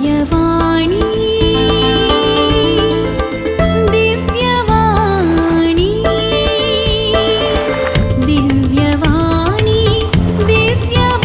दिव्यवाणी, दिव्यवाणी, दिव्यवाणी, दिव्यवाणी.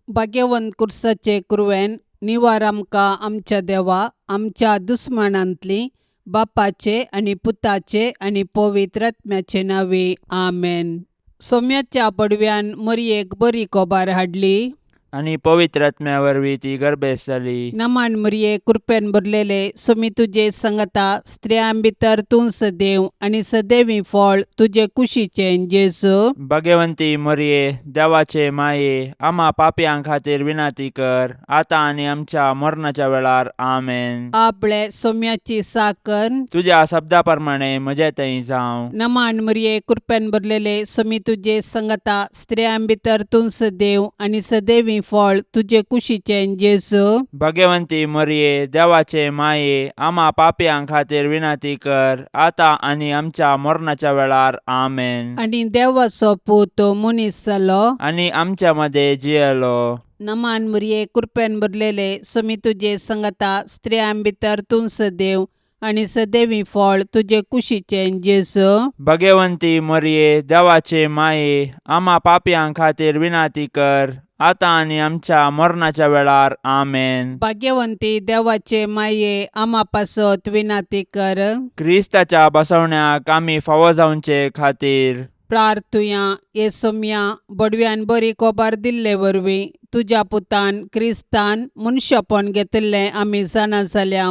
भाग्यवंत कुर्साचे कुरवेन निवार आमकां आमच्या देवा आमच्या दुस्मानांतली बापाचे आनी पुताचे आनी पवित्र आत्म्याचे नांवे आमेन. सोम्याच्या पडव्यान मरयेक बरी कोबार हाडली. आनी पवित्र आत्म्या वरवीं ती गर्भेस्त जाली. नमान मरये, कृपेन भरलेले, सोमी तुजे संगता, स्त्रियां भितर तूं सदैव आनी सदैवी फळ तुजे कुशीचें जेजू. भगवंती मरये, देवाचे माये, आमा पापयां खातीर विनंती कर, आतां आनी आमच्या मरणाच्या वेळार. आमेन. आपले सोम्याची साकर. तुज्या शब्दा प्रमाणे म्हजे थंय जावं. नमान मरये, कृपेन भरलेले, सोमी तुजे संगता, स्त्रियां भितर तूं सदैव आनी सदैवी फळ तुजे कुशीचें जेजू. भगवंती मरये, देवाचे माये, आमा पापयां खातीर विनंती कर, आतां आनी आमच्या मरणाच्या वेळार. आमेन. आनी देवाचो पूत मनीस जालो. आनी आमच्या मदें जियेलो. नमान मरये, कृपेन भरलेले, सोमी तुजे संगता, स्त्रियां भितर तूं सदैव आनी सदैवी फळ तुजे कुशीचें जेजू. भगवंती मरये, देवाचे माये, आमा पापयां खातीर विनंती कर, आतां आनी आमच्या मरणाच्या वेळार. आमेन. भाग्यवंती देवाचे माये, आमा पासत विनंती कर. क्रिस्ताच्या बसवण्याक आमी फावो जावचे खातीर. प्रार्थुया. ये सोम्या, बडव्यान बरी कोबार दिल्ले वरवीं तुज्या पुतान क्रिस्तान मनशापण घेतिल्लें आमी जाणा जाल्या.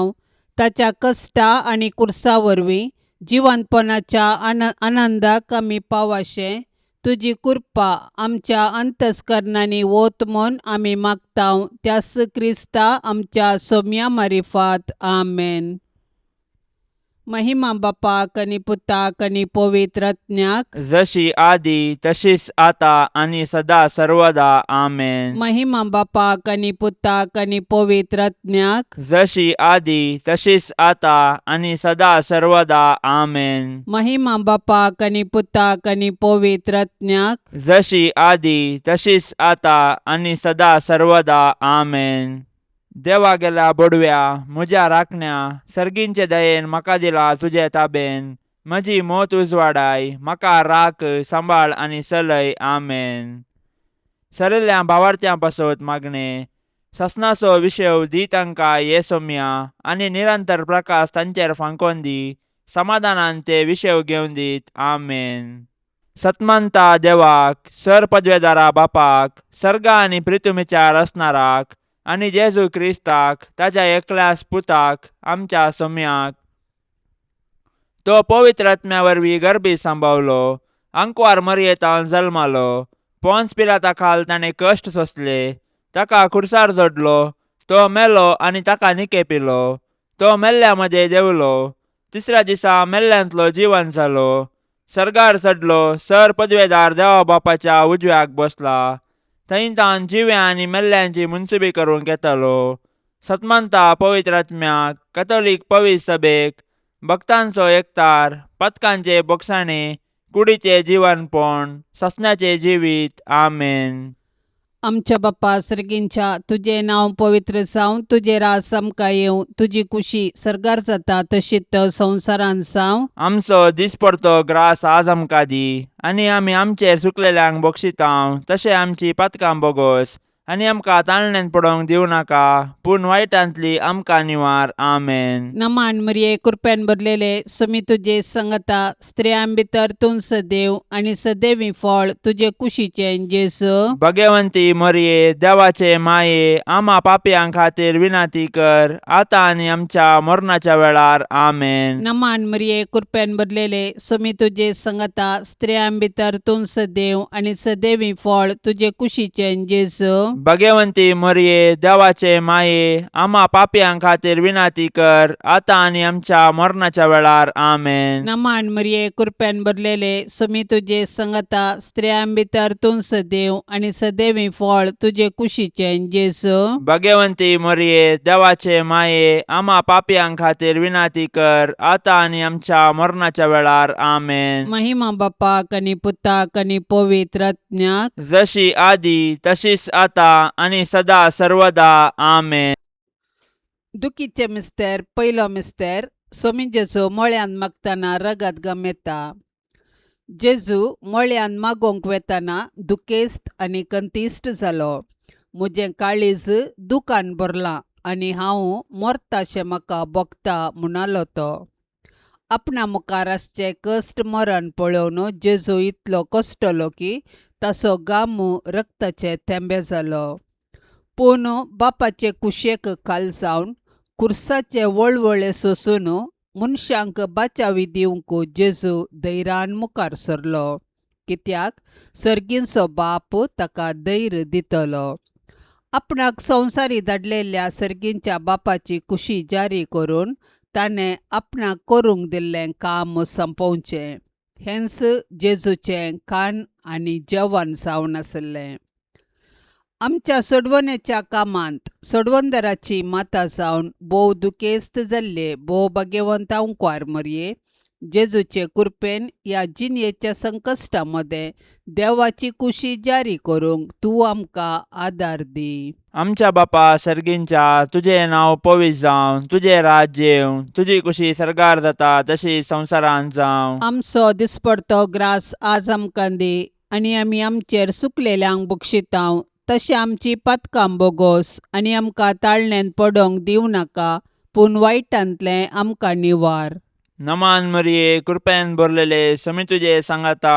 ताच्या कश्टा आनी कुर्सा वरवीं जिवंतपणाच्या आनंदाक आमी पावाशें तुजी कृपा आमच्या अंतस्करणांनी वत म्हूण आमी मागता, त्यास क्रिस्ता आमच्या सोम्या मारिफात. आमेन. महिमा बापाक आनी पुताक आनी पवित्र आत्म्याक. जशी आदी तशीच आता आनी सदा सर्वदा. आमेन. महिमा बापाक आनी पुताक आनी पवित्र आत्म्याक. जशी आदी तशीच आता आनी सदा सर्वदा. आमेन. महिमा बापाक आनी पुताक आनी पवित्र आत्म्याक. जशी आदी तशीच आता आनी सदा सर्वदा. आमेन. देवा गेल्या बोडव्या, म्हज्या राखण्या, सर्गींचे दयेन म्हाका दिला तुजे ताबेन. म्हजी मोत उजवाडाय, म्हाका राख, सांबाळ आनी चलय. आमेन. सरिल्ल्या भावार्थ्यां पासत मागणें. ससनाचो विशय दी तांकां ये सोम्या, आनी निरंतर प्रकाश तांचेर फांकोन दी. समाधानान ते विशय घेवन दीत. आमेन. सतमंता देवाक, सर पदवेदारा बापाक, सर्गा आनी प्रितुमीच्या रचणाराक, आनी जेजू क्रिस्ताक, ताज्या एकल्याच पुताक, आमच्या सोम्याक, तो पवित्र आत्म्या वरवीं गर्भी सांबावलो, आंकवार मरयेतान जल्मालो, पोन्स पिलाता खाल ताणें कश्ट सोंसले, ताका खुर्सार जोडलो, तो मेलो आनी ताका निकेपिलो, तो मेल्ल्या मदें देंवलो, तिसऱ्या दिसा मेल्ल्यांतलो जिवन जालो, सर्गार चडलो, सर पदवेदार देवा बापाच्या उजव्याक बसला, थंय तान जिव्या आनी मेल्ल्यांची मुनसुबी करूंक येतालो. सतमंता पवित्र आत्म्याक, कथोलीक पवित्र सभेक, भक्तांचो एकतार, पथकांचे बोगसाणे, कुडीचे जिवनपण, ससण्याचे जिवीत. आमेन. आमच्या बाप्पा सर्गींच्या, तुजें नांव पवित्र जावं, तुजें राज आमकां येवं, तुजी कुशी सर्गार जाता तशीच संवसारांत जावं. आमचो दिसपडतो ग्रास आज आमकां दी, आनी आमी आमचेर चुकलेल्यांक बक्षितांव तशें आमची पातकां बोगोस, आनी आमकां ताळण्यान पडोवंक दिवं नाका, पूण वायटांतली आमकां निवार. आमेन. नमान मरिये, कृपेन भरलेले, सुमी तुजे संगता, स्त्रियां भितर तूं सदैव आनी सदैवी फळ तुजे कुशीचें जेजू. भगवंती मरिये, देवाचे माये, आमा पापयां खातीर विनंती कर, आतां आनी आमच्या मरणाच्या वेळार. आमेन. नमान मरिये, कृपेन भरलेले, सुमी तुजे संगता, स्त्रियां भितर तूं सदैव आनी सदैवी फळ तुजे कुशीचें जेजू. भगवंती मरिये, देवाचे माये, आमा पापयां खातीर विनंती कर, आतां आनी आमच्या मरणाच्या वेळार. आमेन. नमान मरिये, कृपेन भरलेले, सुमी तुजे संगता, स्त्रियां भितर तूं सदैव आनी सदैवी फळ तुजे कुशीचें जेजू. भगवंती मरिये, देवाचे माये, आमा पापयां खातीर विनंती कर, आतां आनी आमच्या मरणाच्या वेळार. आमेन. महिमा बापाक आनी पुताक आनी पवित्र आत्म्याक. जशी आदी तशीच आता आतां आनी सदा सर्वदा. आमेन. दुखीचे मिस्तेर पयलो मिस्तेर. सोमी जेजू मळ्यान मागतना रगत गमेता. जेजू मळ्यान मागोवंक वेतना दुखेस्त आनी कंतिश्ट जालो. म्हजें काळीज दुकान भरलां आनी हांव मरताशें म्हाका भोगता म्हणालो तो. आपणा मुखार आसचें कश्ट मरण पळोवन जेजू इतलो कश्टलो की ताचो गामू रक्ताचे थेंबे जालो. पूण बापाचे कुशेक खाल जावन खुर्साचे वळवळे सोसून मनशांक बाचावी दिवंक जेजू धैर्यान मुखार सरलो, कित्याक सर्गींचो बाप ताका धैर्य दितलो. आपणाक संवसारी धाडलेल्या सर्गींच्या बापाची कुशी जारी करून ताणें आपणाक करूंक दिल्लें काम सोंपोवचें हेंच जेजूचें कान आनी जेवण जावन आसलें. आमच्या सोडवणेच्या कामांत सोडवणदाराची माता जावन भोव दुखेस्त जाल्ले भोव भाग्यवंत आंकवार मरये, जेजूचे कृपेन ह्या जिणेच्या संकश्टा मदें देवाची कुशी जारी करूंक तूं आमकां आदार दी. आमच्या बापा सर्गींच्या, तुजें नांव पवित्र जावं, तुजें राज्य येवं, तुजी कुशी सर्गार जाता तशी संवसारांत जावं. आमचो दिसपडतो ग्रास आज आमकां दी आनी आमी आमचेर सुकलेल्यांक बक्षितांव तशें आमची पातकां बोगोस आनी आमकां ताळण्यांत पडोंक दिवं नाका, पूण वायटांतलें आमकां निवार. नमान मरिये, कृपेन भरलेले, समी तुजे सांगाता,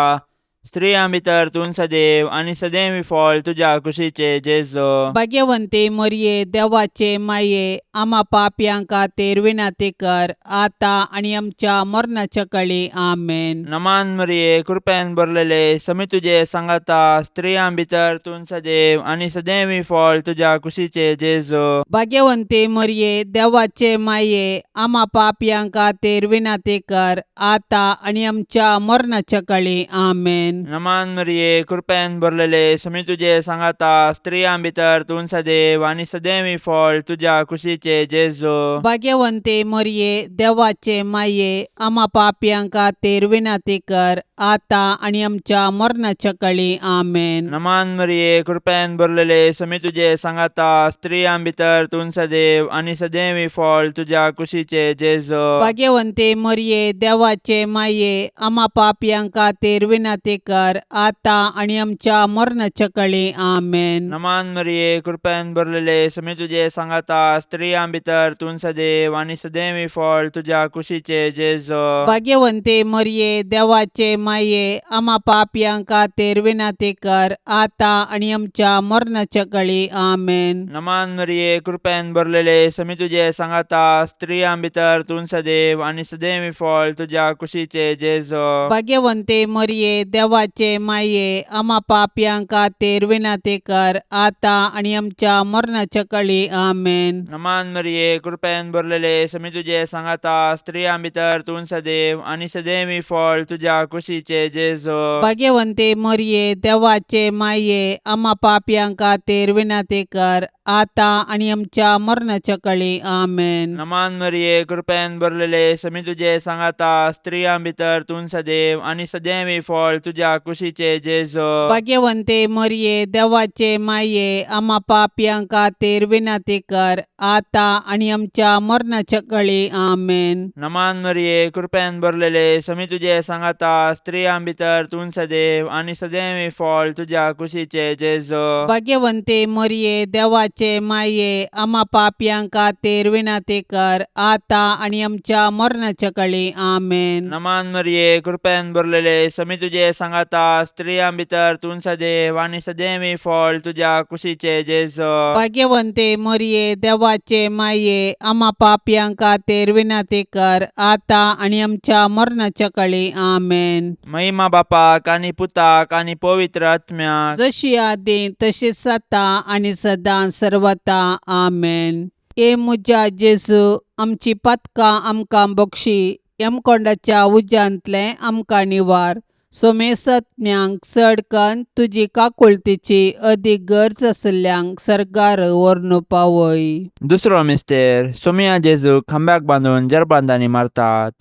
स्त्रियां भितर तूं सदैव आनी सदैव फळ तुज्या कुशीचे जेजू. भाग्यवंती मरये, देवाचे माये, आमा पापयां खातीर विनंती कर आतां आनी आमच्या मरणाच्या कळी. आमेन. नमान मरिये, कृपेन भरलेले, समी तुजे सांगाता, स्त्रियां भितर तूं सदैव आनी सदैव फळ तुज्या कुशीचे जेजू. भाग्यवंती मरये, देवाचे माये, आमा पापयां खातीर विनंती कर आतां आनी आमच्या मरणाच्या कळी. आमेन. नमान मरिये, कृपेन भरलेले, समी तुजे सांगाता, स्त्रियां भितर तूं सदैव आनी सदैव फळ तुज्या कुशीचे जेजू. भाग्यवंती मरये, देवाचे माये, आमा पापयां खातीर विनंती कर आतां आनी आमच्या मरणाच्या कळी. आमेन. नमान मरिये, कृपेन भरलेले, समी तुजे सांगाता, स्त्रियां भितर तूं सदैव आनी सदैव फळ तुज्या कुशीचे जेजू. भाग्यवंती मरये, देवाचे माये, आमा पापयां खातीर विनंती कर आतां आनी आमच्या मरणाच्या कळी. आमेन. नमान मरिये, कृपेन भरलेले, समी तुजे सांगाता, स्त्रियां भितर तूं सदैव आनी सदैव फळ तुज्या कुशीचे जेजू. भाग्यवंती मरये, देवाचे माये, आमा पापयां खातीर विनंती कर आतां आनी आमच्या मरणाच्या कळी. आमेन. नमान मरिये, कृपेन भरलेले, समी तुजे सांगाता, स्त्रियां भितर तूं सदैव आनी सदैव फळ तुज्या कुशीचे जेजू. भाग्यवंती मरये, देवाचे माये, आमा पापयां खातीर विनंती कर आतां आनी आमच्या मरणाच्या कळी. आमेन. नमान मरिये, कृपेन भरलेले, समी तुजे सांगाता, स्त्रियां भितर तूं सदैव आनी सदैव फळ तुज्या कुशीचे जेजू. भाग्यवंती मरये, देवाचे माये, आमा पापयां खातीर विनंती कर आतां आनी आमच्या मरणाच्या कळी. आमेन. नमान मरिये, कृपेन भरलेले, समी तुजे सांगाता, स्त्रियां भितर तूं सदैव आनी सदैव फळ तुज्या कुशीचे जेजू. भाग्यवंती मरये, देवाचे माये, आमा पापयां खातीर विनंती कर आतां आनी आमच्या मरणाच्या कळी. आमेन. नमान मरिये, कृपेन भरलेले, समी तुजे सांगाता, स्त्रियां भितर तूं सदैव आनी सदैव फळ तुज्या कुशीचे जेजू. भाग्यवंती मरये, देवाचे माये, आमा पापयां खातीर विनंती कर आतां आनी आमच्या मरणाच्या कळी. आमेन. नमान मरिये, कृपेन भरलेले, समी तुजे सांगाता, स्त्रियां भितर तूं सदैव आनी सदैव फळ तुज्या कुशीचे जेजू. भाग्यवंती मरये, देवाचे माये, आमा पापयां खातीर विनंती कर आतां आनी आमच्या मरणाच्या कळी. आमेन. महिमा बापाक आनी पुताक आनी पवित्र आत्म्याक, जशी आदी तशीच आतां आनी सदां सर्वता. आमेन. ए म्हज्या जेजू, आमची पातकां आमकां बक्षी, यमकोंडाच्या उज्यांतलें आमकां निवार, सोमेसत्म्यांक चड कन्न तुजी काकुळतीची अदीक गरज आशिल्ल्यांक सर्गार व्हरून पावय. दुसरो मिस्तेर. सोमिया जेजूक खांब्याक बांदून जरबांदांनी मारतात.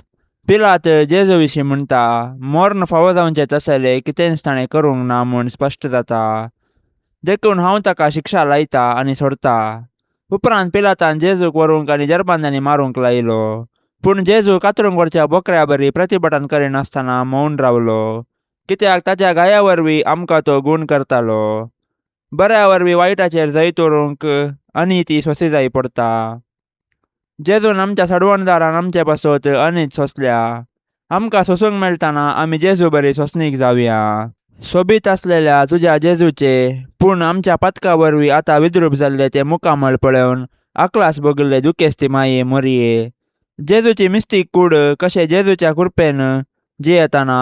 पिलात जेजू विशीं म्हणटा, मर्ण फावो जावचें तसलें कितेंच ताणें करूंक ना म्हूण स्पश्ट जाता. देखून हांव ताका शिक्षा लायता आनी सोडता. उपरांत पिलातान जेजूक व्हरूंक आनी जरबांदांनी मारूंक लायलो. पूण जेजू कातरूंक व्हरच्या बोकऱ्या बरी प्रतिभटन करिनासतना मौन रावलो, कित्याक ताच्या घाया वरवीं आमकां तो गूण करतालो. बऱ्या वरवीं वायटाचेर जैत व्हरूंक आनी ती सोंसी जाय पडता. जेजून आमच्या सडवणदारान आमचे पासत अनीत सोंसल्या. आमकां सोंसूंक मेळटना आमी जेजू बरी सोंसणीक जावया. सोबीत आसलेल्या तुज्या जेजूचे पूण आमच्या पातका वरवीं आतां विद्रूप जाल्ले ते मुखामळ पळोवन आकलास भोगिल्ले दुखेस्ती माये मोरये, जेजूची मिस्तीक कूड कशें जेजूच्या कृपेन जियेतना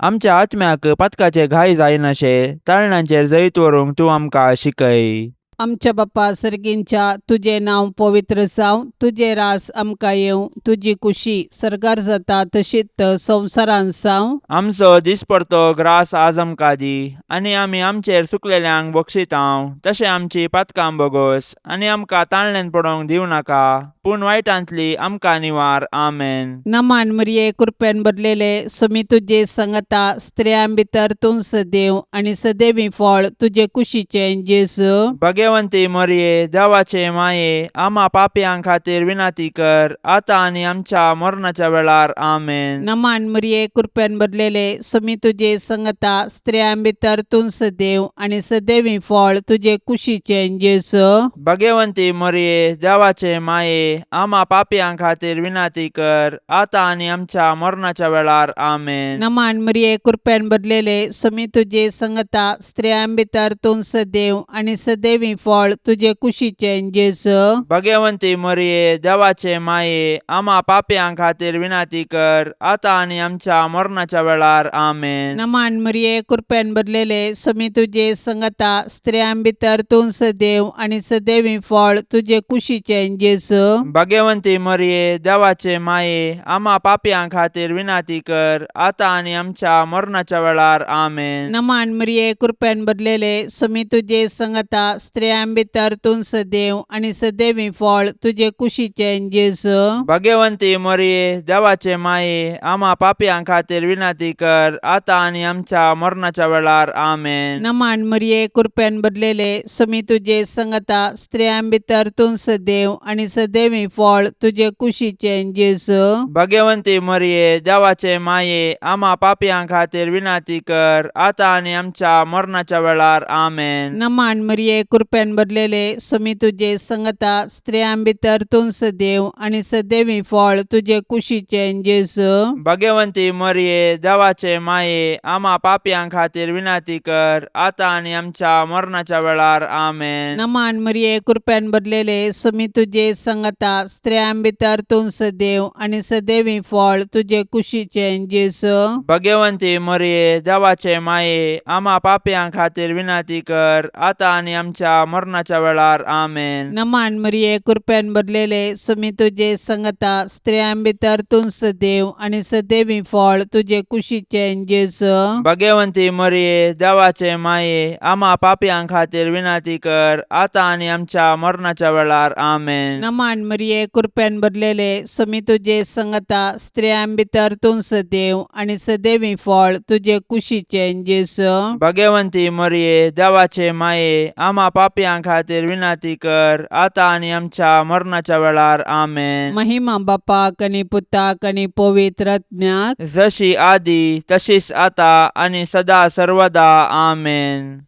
आमच्या आत्म्याक पातकाचे घाय जायनाशे ताळणांचेर जैत व्हरूंक तूं आमकां शिकय. आमच्या बापा सर्गींच्या, तुजें नांव पवित्र जावं, तुजें रास आमकां येवं, तुजी कुशी सर्गार जाता तशीच संवसारांत जावं. आमचो दिसपडतो ग्रास आज आमकां दी, आनी आमी आमचेर चुकलेल्यांक बक्षितांव तशें आमची पातकां बोगोस, आनी आमकां ताळणेन पडोवंक दिवं नाका, पूण वायटांतली आमकां निवार. आमेन. नमान मरिये, कृपेन भरलेले, सुमी तुजे संगता, स्त्रियां भितर तूं सदैव आनी सदैवी फळ तुजे कुशीचें जेजू. भगवंती मोरये, देवाचे माये, आमा पापयां खातीर विनंती कर, आतां आनी आमच्या मरणाच्या वेळार. आमेन. नमान मरिये, कृपेन भरलेले, सुमी तुजे संगता, स्त्रियां भितर तूं सदैव आनी सदैवी फळ तुजे कुशीचें जेजू. भगवंती मोरये, देवाचे माये, आमा पापयां खातीर विनंती कर, आतां आनी आमच्या मरणाच्या वेळार. आमेन. नमान मरिये, कृपेन भरलेले, सुमी तुजे संगता, स्त्रियां भितर तूं सदैव आनी सदैवी फळ तुजे कुशीचें जेजू. भगवंती मोरये, देवाचे माये, आमा पापयां खातीर विनंती कर, आतां आनी आमच्या मरणाच्या वेळार. आमेन. नमान मरिये, कृपेन भरलेले, सुमी तुजे संगता, स्त्रियां भितर तूं सदैव आनी सदैवी फळ तुजे कुशीचें जेजू. भगवंती मोरये, देवाचे माये, आमा पापयां खातीर विनंती कर, आतां आनी आमच्या मरणाच्या वेळार. आमेन. नमान मरिये, कृपेन भरलेले, सुमी तुजे संगता, स्त्रियां भितर तूं सदैव आनी सदैवी फळ तुजे कुशीचें जेजू. भगवंती मोरये, देवाचे माये, आमा पापयां खातीर विनंती कर, आतां आनी आमच्या मरणाच्या वेळार. आमेन. नमान मरिये, कृपेन भरलेले, सुमी तुजे संगता, स्त्रियां भितर तूं सदैव आनी सदैवी फळ तुजे कुशीचें जेजू. भगवंती मोरये, देवाचे माये, आमा पापयां खातीर विनंती कर, आतां आनी आमच्या मरणाच्या वेळार. आमेन. नमान मरिये, कृपेन भरलेले, सुमी तुजे संगता, स्त्रियां भितर तूं सदैव आनी सदैवी फळ तुजे कुशीचें जेजू. भगवंती मोरये, देवाचे माये, आमा पापयां खातीर विनंती कर, आतां आनी आमच्या मरणाच्या वेळार. आमेन. नमान मरिये, कृपेन भरलेले, सुमी तुजे संगता, स्त्रियां भितर तूं सदैव आनी सदैवी फळ तुजे कुशीचें जेजू. भगवंती मोरये, देवाचे माये, आमा पापयां खातीर विनंती कर, आतां आनी आमच्या मरणाच्या वेळार. आमेन. नमान मरिये, कृपेन भरलेले, सुमी तुजे संगता, स्त्रियां भितर तूं सदैव आनी सदैवी फळ तुजे कुशीचें जेजू. भगवंती मोरये, देवाचे माये, आमा पापयां खातीर विनंती कर, आतां आनी आमच्या मरणाच्या वेळार. आमेन. नमान मरिये, कृपेन भरलेले, सुमी तुजे संगता, स्त्रियां भितर तूं सदैव आनी सदैवी फळ तुजे कुशीचें जेजू. भगवंती मोरये, देवाचे माये, आमा पापयां खातीर विनंती कर, आतां आनी आमच्या मरणाच्या वेळार. आमेन. महिमा बापाक आनी पुताक आनी पवित्र आत्म्याक, जशी आदी तशीच आता आनी सदा सर्वदा. आमेन.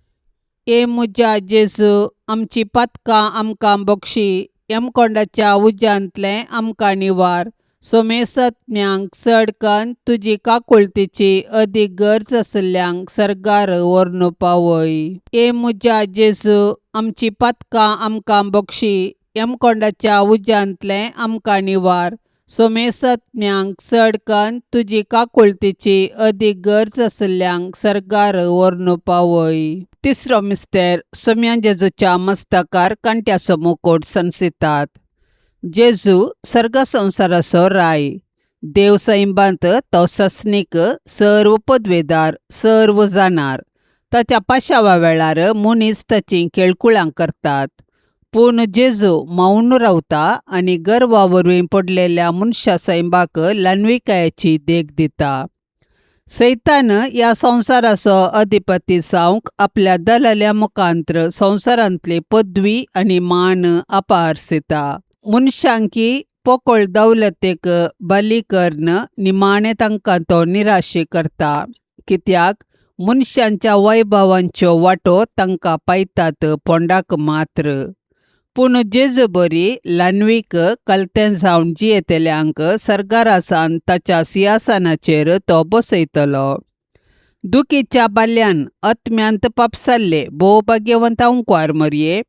ए म्हज्या जेजू, आमची पातकां आमकां बक्षी, यमकोंडाच्या उज्यांतलें आमकां निवार, सोमेसत्म्यांक चड कन्न तुजी काकुळतीची अदीक गरज आशिल्ल्यांक सर्गार व्हरून पावय. ए म्हज्या जेजू, आमची पातकां आमकां बक्षी, यमकोंडाच्या उज्यांतलें आमकां निवार, सोमेसत्म्यांक चड कन्न तुजी काकुळतीची अदीक गरज आशिल्ल्यांक सर्गार व्हरून पावय. तिसरो मिस्तेर, सोम्या जेजूच्या मस्तकार कांट्याचो मुकोट सनसितात. जेजू सर्ग संवसाराचो राय, देव सैंबांत तो सस्नीक, सर्व पदवेदार, सर्व जाणार. ताच्या पाशावा वेळार मनीस ताचीं केळकुळां करतात, पूण जेजू मौन रावता आनी गर्वा वरवीं पडलेल्या मनशा सैंबाक ल्हानविकायेची देख दिता. सैतान ह्या संवसाराचो अधिपती जावंक आपल्या दलाल्या मुखांत्र संवसारांतली पदवी आनी मान अपारसिता. मनशांकी पोकळ दौलतेक बली कर्न निमाणें तांकां तो निराशी करता, कित्याक मनशांच्या वैभवांच्यो वाटो तांकां पायतात पोंडाक मात्र. पूण जेजू बरी ल्हानवीक कलतें जावन जियेतल्यांक सर्गारासान ताच्या सिंहासनाचेर तो बसयतलो. दुखीच्या बाल्यान आत्म्यांत पापसाल्ले भोव भाग्यवंत अंकवार मरये,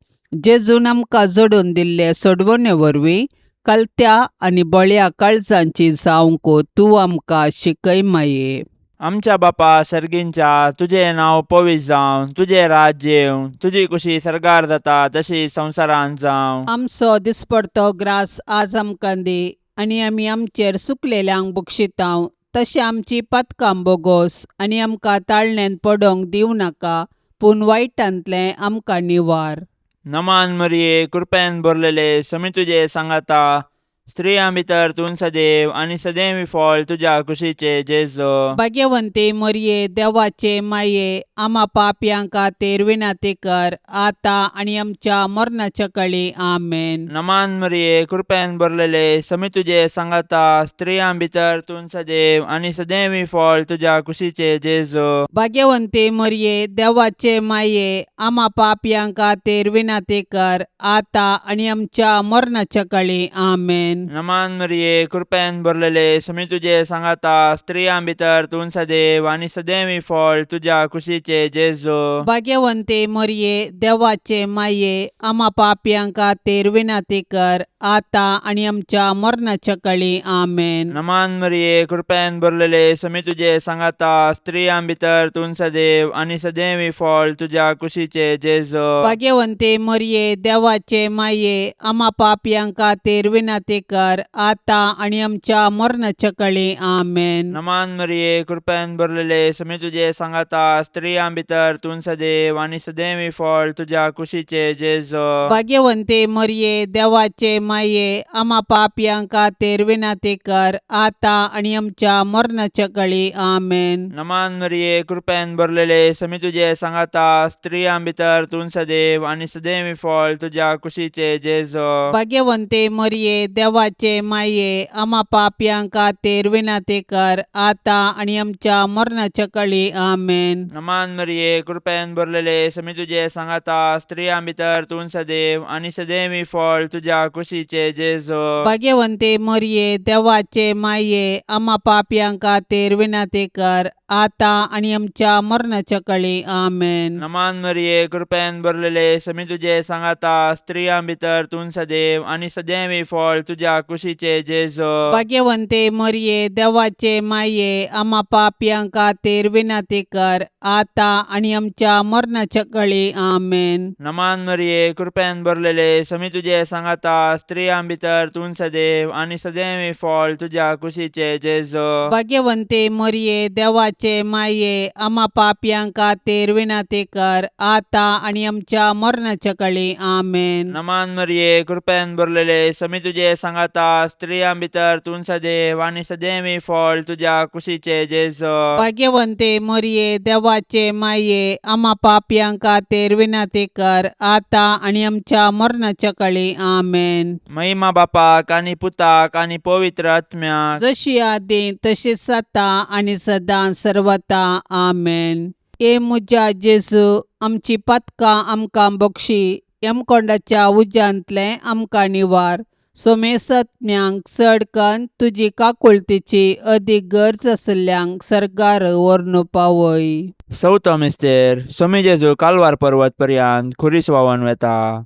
जेजून आमकां जोडून दिल्ले सोडवणे वरवीं कलत्या आनी बळ्या काळजांची जावंक तूं आमकां शिकय माये. आमच्या बापा सर्गींच्या, तुजें नांव पवित्र जावं, तुजें राज्य येवं, तुजी कुशी सर्गार जाता तशी संवसारांत जावं. आमचो दिसपडतो ग्रास आज आमकां दी आनी आमी आमचेर सुकलेल्यांक बक्षितांव तशें आमची पातकां बोगोस आनी आमकां ताळण्यांत पडोंक दिवं नाका, पूण वायटांतलें आमकां निवार. नमान मरिये, कृपेन भरलेले, समी तुजे सांगाता, स्त्रियां भितर तूं सदैव आनी सदैव फळ तुज्या कुशीचे जेजो. भाग्यवंती मरये, देवाचे माये, आमा पापयां खातीर विनंती कर आतां आनी आमच्या मरणाच्या कळी. आमेन. नमान मरिये, कृपेन भरलेले, समी तुजे सांगाता, स्त्रियां भितर तूं सदैव आनी सदैव फळ तुज्या कुशीचे जेजो. भाग्यवंती मरये, देवाचे माये, आमा पापयां खातीर विनंती कर आतां आनी आमच्या मरणाच्या कळी. आमेन. नमान मरिये, कृपेन भरलेले, समी तुजे सांगाता, स्त्रियां भितर तूं सदैव आनी सदैव फळ तुज्या कुशीचे जेजो. भाग्यवंती मरये, देवाचे माये, आमा पापयां खातीर विनंती कर आतां आनी आमच्या मरणाच्या कळी. आमेन. नमान मरिये, कृपेन भरलेले, समी तुजे सांगाता, स्त्रियां भितर तूं सदैव आनी सदैव फळ तुज्या कुशीचे जेजो. भाग्यवंती मरये, देवाचे माये, आमा पापयां खातीर विनंती कर आतां आनी आमच्या मरणाच्या कळी. आमेन. नमान मरिये, कृपेन भरलेले, समी तुजे सांगाता, स्त्रियां भितर तूं सदैव आनी सदैव फळ तुज्या कुशीचे जेजो. भाग्यवंती मरये, देवाचे माये, आमा पापयां खातीर विनंती कर आतां आनी आमच्या मरणाच्या कळी. आमेन. नमान मरिये, कृपेन भरलेले, समी तुजे सांगाता, स्त्रियां भितर तूं सदैव आनी सदैव फळ तुज्या कुशीचे जेजो. भाग्यवंती मरये, देवाचे माये, आमा पापयां खातीर विनंती कर आतां आनी आमच्या मरणाच्या कळी. आमेन. नमान मरिये, कृपेन भरलेले, समी तुजे सांगाता, स्त्रियां भितर तूं सदैव आनी सदैव फळ तुज्या कुशीचे जेजो. भाग्यवंती मरये, देवाचे माये, आमा पापयां खातीर विनंती कर आतां आनी आमच्या मरणाच्या कळी. आमेन. नमान मरिये, कृपेन भरलेले, समी तुजे सांगाता, स्त्रियां भितर तूं सदैव आनी सदैव फळ तुज्या कुशीचे जेजो. भाग्यवंती मरये, देवाचे माये, आमा पापयां खातीर विनंती कर आतां आनी आमच्या मरणाच्या कळी. आमेन. नमान मरिये, कृपेन भरलेले, समी तुजे सांगाता, स्त्रियां भितर तूं सदैव आनी सदैव फळ तुज्या कुशीचे जेजो. भाग्यवंती मरये, देवाचे माये, आमा पापयां खातीर विनंती कर आतां आनी आमच्या मरणाच्या कळी. आमेन. नमान मरिये, कृपेन भरलेले, समी तुजे सांगाता, स्त्रियां भितर तूं सदैव आनी सदैव फळ तुज्या कुशीचे जेजो. भाग्यवंती मरये, देवाचे माये, आमा पापयां खातीर विनंती कर आतां आनी आमच्या मरणाच्या कळी. आमेन. महिमा बापाक आनी पुताक आनी पवित्र आत्म्याक, जशी आदी तशीच आतां आनी सदां सर्वता. आमेन. ए म्हज्या जेजू, आमची पातकां आमकां बक्षी, यमकोंडाच्या उज्यांतलें आमकां निवार, सोमेसत्म्यांक चड कन्न तुजी काकुळतीची अदीक गरज आशिल्ल्यांक सर्गार व्हरून पावय. चवथो मिस्तेर. सोमी जेजू कालवार पर्वत पर्यंत खुरीस व्हांवन वेता.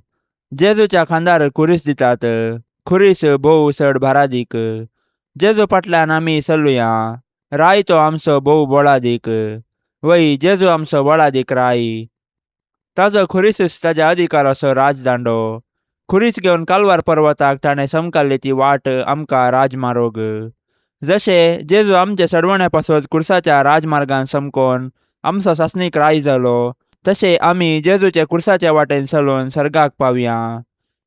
जेजूच्या खांदार खुरीस दितात. खुरीस भोव चड भारादीक. जेजू फाटल्यान आमी चलुया, राय तो आमचो भोव बळादीक. वय, जेजू आमचो बळादीक राय. ताजो खुरीसच ताज्या अधिकाराचो राजदांडो. खुरीस घेवन कालवार पर्वताक ताणें समकाल्ली ती वाट आमकां राजमारोग. जशें जेजू आमचे सडवणे पासत कुर्साच्या राजमार्गान समकोन आमचो सासणीक राय जालो, तशें आमी जेजूचे कुर्साच्या वाटेन चलून सर्गाक पावया.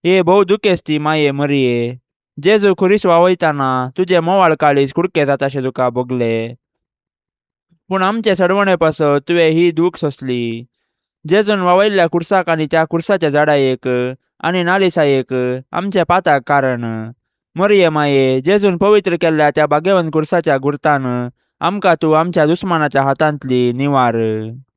हे भोव दुखेस्ती माये मरिये, जेजू खुरीस वावयतना तुजें मोवाळ काळीज कुडके जाताशें तुका भोगलें. पूण आमचे सडवणे पासत तुवें ही दूख सोंसली. जेजून वावयल्ल्या कुर्साक आनी त्या कुर्साच्या झाडायेक आनी नालिसायेक आमच्या पाताक कारण. मरिये माये, जेजून पवित्र केल्ल्या त्या भाग्यवंत कुर्साच्या गुर्तान आमकां तूं आमच्या दुस्मानाच्या हातांतली निवार.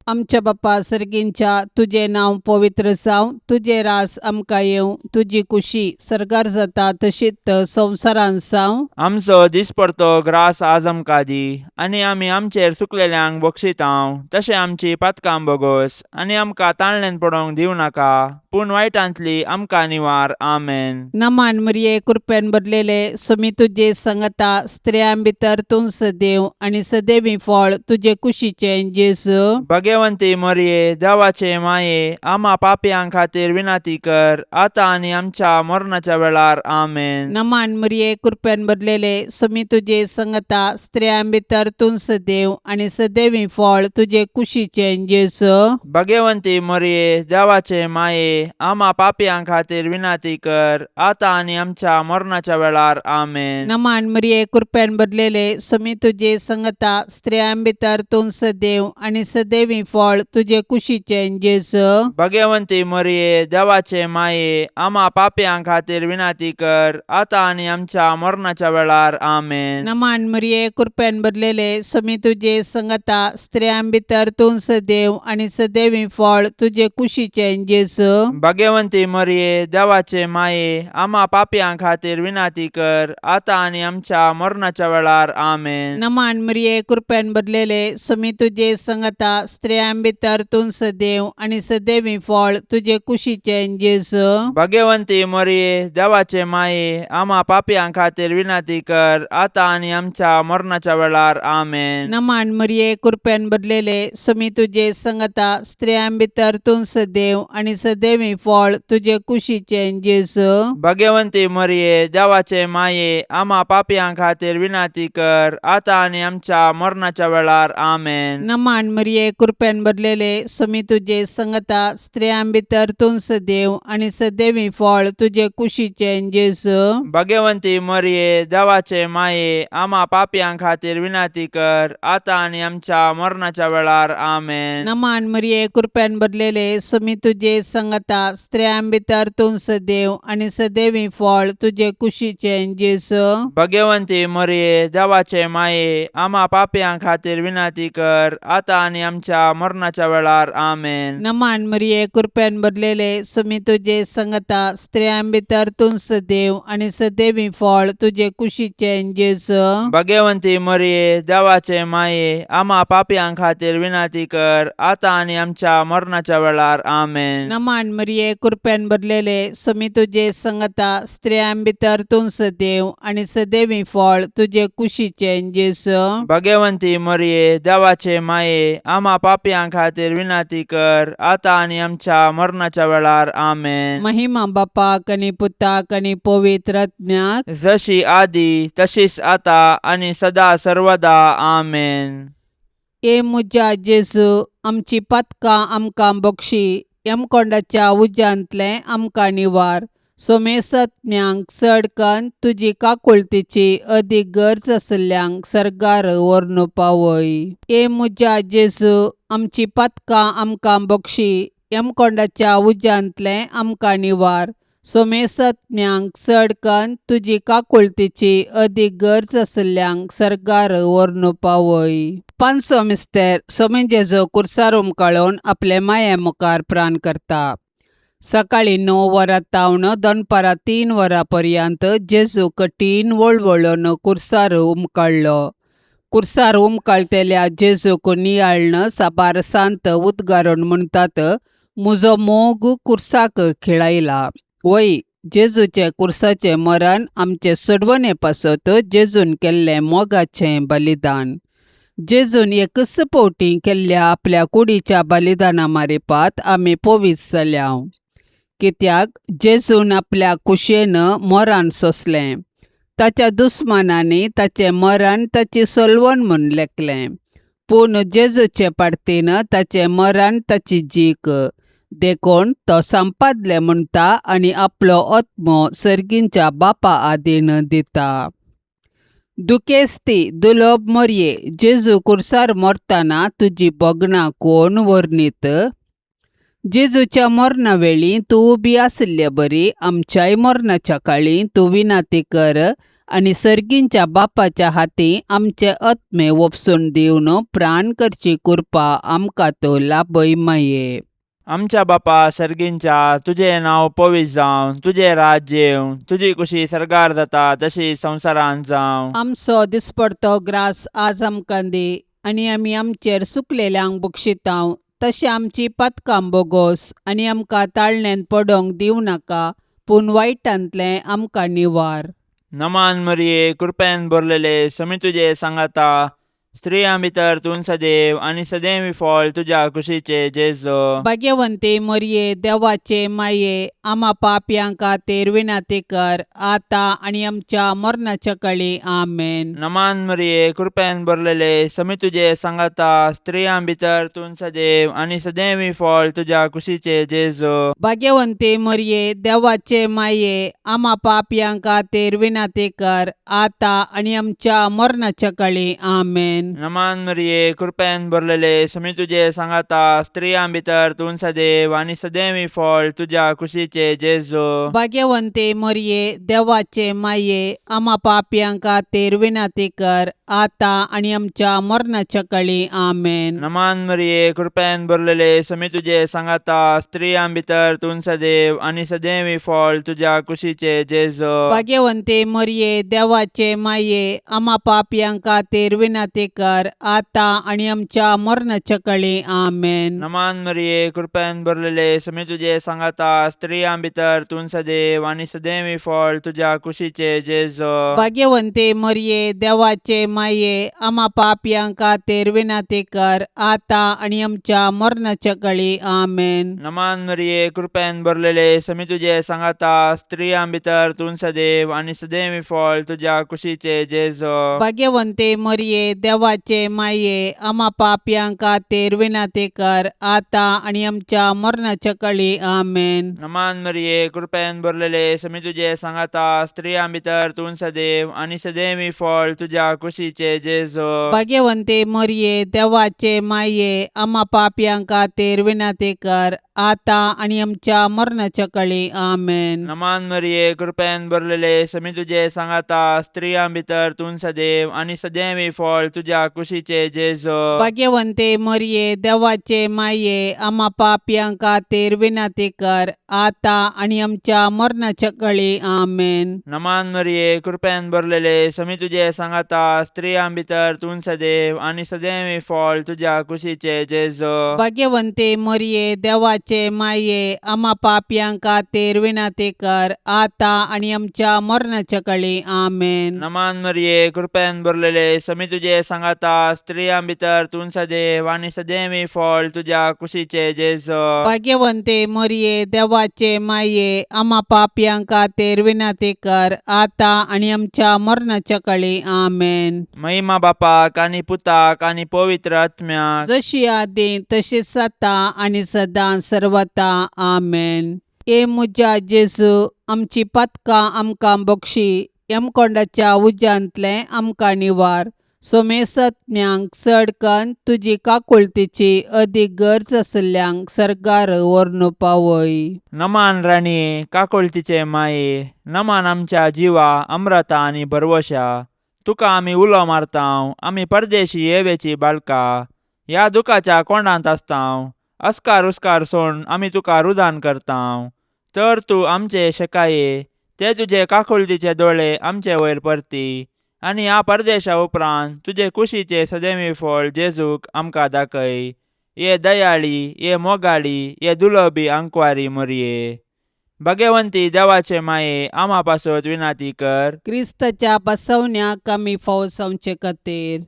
आमच्या बाप्पा सर्गींच्या तुजें नांव पवित्र जावं, तुजें रास आमकां येवं, तुजी कुशी सर्गार जाता तशीच संवसारांत जावं. आमचो दिसपडतो ग्रास आज आमकां दी आनी आमी आमचेर चुकलेल्यांक बक्षितांव तशें आमची पातकां बोगोस आनी आमकां ताळण्यान पडोवंक दिवं नाका पूण वायटांतली आमकां निवार. आमेन. नमान मरिये, कृपेन भरलेले, सुमी तुजे संगता, स्त्रियां भितर तूं सदैव आनी सदैवी फळ तुजे कुशीचें जेजू. भगवंती मरिये, देवाचे माये, आमा पापयां खातीर विनंती कर आतां आनी आमच्या मरणाच्या वेळार. आमेन. नमान मरिये, कृपेन भरलेले, सुमी तुजे संगता, स्त्रियां भितर तूं सदैव आनी सदैवी फळ तुजे कुशीचें जेजू. भगवंती मरिये, देवाचे माये, आमा पापयां खातीर विनंती कर आतां आनी आमच्या मरणाच्या वेळार. आमेन. नमान मरिये, कृपेन भरलेले, सुमी तुजे संगता, स्त्रियां भितर तूं सदैव आनी सदैवी फळ तुजे कुशीचें जेजू. भगवंती मरिये, देवाचे माये, आमा पापयां खातीर विनंती कर आतां आनी आमच्या मरणाच्या वेळार. आमेन. नमान मरिये, कृपेन भरलेले, सुमी तुजे संगता, स्त्रियां भितर तूं सदैव आनी सदैवी फळ तुजे कुशीचें जेजू. भगवंती मरिये, देवाचे माये, आमा पापयां खातीर विनंती कर आतां आनी आमच्या मरणाच्या वेळार. आमेन. नमान मरिये, कृपेन भरलेले, सुमी तुजे संगता, स्त्रियां भितर तूं सदैव आनी सदैवी फळ तुजे कुशीचें जेजू. भगवंती मरिये, देवाचे माये, आमा पापयां खातीर विनंती कर आतां आनी आमच्या मरणाच्या वेळार. आमेन. नमान मरिये, कृपेन भरलेले, सुमी तुजे संगता, स्त्रियां भितर तूं सदैव आनी सदैवी फळ तुजे कुशीचें जेजू. भगवंती मरिये, देवाचे माये, आमा पापयां खातीर विनंती कर आतां आनी आमच्या मरणाच्या वेळार. आमेन. नमान मरिये, कृपेन भरलेले, सुमी तुजे संगता, स्त्रियां भितर तूं सदैव आनी सदैवी फळ तुजे कुशीचें जेजू. भगवंती मरिये, देवाचे माये, आमा पापयां खातीर विनंती कर आतां आनी आमच्या मरणाच्या वेळार. आमेन. नमान मरिये, कृपेन भरलेले, सुमी तुजे संगता, स्त्रियां भितर तूं सदैव आनी सदैवी फळ तुजे कुशीचें जेजू. भगवंती मरिये, देवाचे माये, आमा पापयां खातीर विनंती कर आतां आनी आमच्या मरणाच्या वेळार. आमेन. नमान मरिये, कृपेन भरलेले, सुमी तुजे संगता, स्त्रियां भितर तूं सदैव आनी सदैवी फळ तुजे कुशीचें जेजू. भगवंती मरिये, देवाचे माये, आमा पापयां खातीर विनंती कर आतां आनी आमच्या मरणाच्या वेळार. आमेन. नमान मरिये, कृपेन भरलेले, सुमी तुजे संगता, स्त्रियां भितर तूं सदैव आनी सदैवी फळ तुजे कुशीचें जेजू. भगवंती मरिये, देवाचे माये, आमा पापयां खातीर विनंती कर आतां आनी आमच्या मरणाच्या वेळार. आमेन. महिमा बापाक आनी पुताक आनी पवित्र आत्म्याक. जशी आदी तशीच आता आनी सदा सर्वदा. आमेन. ए म्हज्या जेजू, आमची पातकां आमकां बक्षी, यमकोंडाच्या उज्यांतलें आमकां निवार, सोमेसत्म्यांक चड कन्न तुजी काकुळतीची अदीक गरज आशिल्ल्यांक सर्गार व्हरून पावय. ए म्हज्या जेजू, आमची पातकां आमकां बक्षी, यमकोंडाच्या उज्यांतलें आमकां निवार, सोमेसत्म्यांक चड कन्न तुजी काकुळतीची अदीक गरज आशिल्ल्यांक सर्गार व्हरून पावय. पांचवो मिस्तेर, सोमी जेजू कुर्सार उमकाळून आपले माये मुखार प्राण करता. सकाळीं 9 वरां तावन दनपारां 3 वरां पर्यंत जेजू कठीण वळवळून कुर्सार उमकाळ्ळो. कुर्सार उमकाळटेल्या जेजूक नियाळ्न साबार सांत उद्गारून म्हणटात, म्हजो मोग कुर्साक खिळायला. वय, जेजूचें कुर्साचें मरण आमचे सोडवणे पासत जेजून केल्लें मोगाचें बलिदान. जेजून एकच फावटी केल्ल्या आपल्या कुडीच्या बलिदाना मारिपात आमी पवित्र जाल्या, कित्याक जेजून आपल्या कुशेन मरण सोंसलें. ताच्या दुस्मानांनी ताचें मरण ताची सलवण म्हूण लेखलें, पूण जेजूचे पार्तीन ताचें मरण ताची जीक, देखून तो संपादलें म्हणटा आनी आपलो आत्मो सर्गींच्या बापा आदीन दिता. दुखेस्ती दुलोब मोरये, जेजू कुर्सार मरतना तुजी भोगणां कोण वर्णीत? जेजूच्या मरणा वेळी तूं उबी आशिल्ले बरी आमच्याय मरणाच्या काळी तूं विनाती कर आनी सर्गींच्या बापाच्या हाती आमचे आत्मे ओपसून दिवन प्राण करची कृपा आमकां तो लाभय माये. आमच्या बापा सर्गींच्या, तुजें नांव पवित्र जावं, तुजें राज्य येवं, तुजी कुशी सर्गार जाता तशी संवसारांत जावं. आमचो दिसपडतो ग्रास आज आमकां दी आनी आमी आमचेर सुकलेल्यांक बक्षितांव तशें आमची पातकां बोगोस आनी आमकां ताळण्यांत पडोंक दिवं नाका पूण वायटांतलें आमकां निवार. नमान मरिये, कृपेन भरलेले, समी तुजे सांगाता, स्त्रियां भितर तूं सदैव आनी सदैव फळ तुज्या कुशीचे जेजो. भाग्यवंती मरये, देवाचे माये, आमा पापयां खातीर विनंती कर आतां आनी आमच्या मरणाच्या कळी. आमेन. नमान मरिये, कृपेन भरलेले, समी तुजे सांगाता, स्त्रियां भितर तूं सदैव आनी सदैव फळ तुज्या कुशीचे जेजो. भाग्यवंती मरये, देवाचे माये, आमा पापयां खातीर विनंती कर आतां आनी आमच्या मरणाच्या कळी. आमेन. नमान मरिये, कृपेन भरलेले, समी तुजे सांगाता, स्त्रियां भितर तूं सदैव आनी सदैव फळ तुज्या कुशीचे जेजो. भाग्यवंती मरये, देवाचे माये, आमा पापयां खातीर विनंती कर आतां आनी आमच्या मरणाच्या कळी. आमेन. नमान मरिये, कृपेन भरलेले, समी तुजे सांगाता, स्त्रियां भितर तूं सदैव आनी सदैव फळ तुज्या कुशीचे जेजो. भाग्यवंती मरये, देवाचे माये, आमा पापयां खातीर विनंती कर आतां आनी आमच्या मरणाच्या कळी. आमेन. नमान मरिये, कृपेन भरलेले, समी तुजे सांगाता, स्त्रियां भितर तूं सदैव आनी सदैव फळ तुज्या कुशीचे जेजो. भाग्यवंती मरये, देवाचे माये, आमा पापयां खातीर विनंती कर आतां आनी आमच्या मरणाच्या कळी. आमेन. नमान मरिये, कृपेन भरलेले, समी तुजे सांगाता, स्त्रियां भितर तूं सदैव आनी सदैव फळ तुज्या कुशीचे जेजो. भाग्यवंती मरये, देवाचे माये, आमा पापयां खातीर विनंती कर आतां आनी आमच्या मरणाच्या कळी. आमेन. नमान मरिये, कृपेन भरलेले, समी तुजे सांगाता, स्त्रियां भितर तूं सदैव आनी सदैव फळ तुज्या कुशीचे जेजो. भाग्यवंती मरये, देवाचे माये, आमा पापयां खातीर विनंती कर आतां आनी आमच्या मरणाच्या कळी. आमेन. नमान मरिये, कृपेन भरलेले, समी तुजे सांगाता, स्त्रियां भितर तूं सदैव आनी सदैव फळ तुज्या कुशीचे जेजो. भाग्यवंती मरये, देवाचे माये, आमा पापयां खातीर विनंती कर आतां आनी आमच्या मरणाच्या कळी. आमेन. नमान मरिये, कृपेन भरलेले, समी तुजे सांगाता, स्त्रियां भितर तूं सदैव आनी सदैव फळ तुज्या कुशीचे जेजो. भाग्यवंती मरये, देवाचे माये, आमा पापयां खातीर विनंती कर आतां आनी आमच्या मरणाच्या कळी. आमेन. नमान मरिये, कृपेन भरलेले, समी तुजे सांगाता, स्त्रियां भितर तूं सदैव आनी सदैव फळ तुज्या कुशीचे जेजो. भाग्यवंती मरये, देवाचे माये, आमा पापयां खातीर विनंती कर आतां आनी आमच्या मरणाच्या कळी. आमेन. महिमा बापाक आनी पुताक आनी पवित्र आत्म्याक, जशी आदी तशीच आतां आनी सदां सर्वता. आमेन. ए म्हज्या जेजू, आमची पातकां आमकां बक्षी, यमकोंडाच्या उज्यांतलें आमकां निवार, सोमेसत्म्यांक चड कन्न तुजी काकुळतीची अदीक गरज आशिल्ल्यांक सर्गार व्हरून पावय. नमान राणये, काकुळतीचे माये, नमान आमच्या जिवा अमृता आनी भरवशा, तुका आमी उलो मारतांव, आमी परदेशी येवेची बाळका, ह्या दुखाच्या कोंडांत आसतांव, अस्कार उस्कार सोड आमी तुका रुदान करतांव, तर तूं आमचे शेकाये ते तुजे काकुळतीचे दोळे आमचे वयर परती आनी ह्या परदेशा उपरांत तुजे कुशीचे सदैवी फळ जेजूक आमकां दाखय. ये दयाळी, ये मोगाळी, ये दुलबी आंकवारी मोरये, भगवंती देवाचे माये, आमा पासत विनाती कर. क्रिस्ताच्या बसवण्याक आमी फावो जावचे खातीर